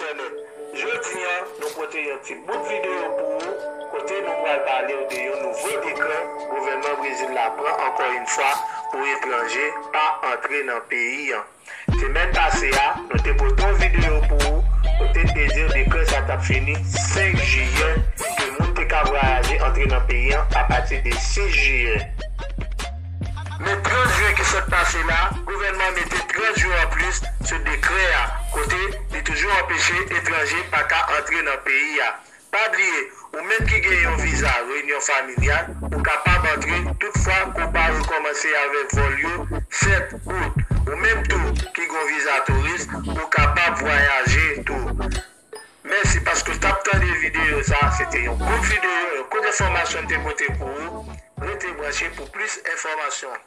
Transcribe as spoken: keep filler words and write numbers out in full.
entènèt. Jodi a, nou pote yon ti bout videyo pou ou, kote nou pral pale w de yon nouvo dekrè gouvènman Brezil la pran ankò yon fwa pou etranje pa antre nan peyi a. Semèn pase a, nou te pote yon videyo pou ou, kote n te di w dekrè sa t ap fini senk jiyè, ke moun te ka vwayaje antre nan peyi a apati de sis jiyè. Men trant jen ki sot pase la, gouvènman mete trant jou anplis sou dekrè a, kote li toujou anpeche etranje pa ka antre nan peyi a. Pa bliye, ou menm ki gen yon viza reyinyon familyal, ou kapab antre toutfwa ke w pa rekòmanse avèk vòl yo sèt out. Ou menm tou ki gen yon viza touris, ou kapab vwayaje tou. Mèsi paske w t ap tande videyo sa. Se te yon kout videyo, yon kout enfòmasyon n te pote pou ou. Rete branche pou plis enfòmasyon.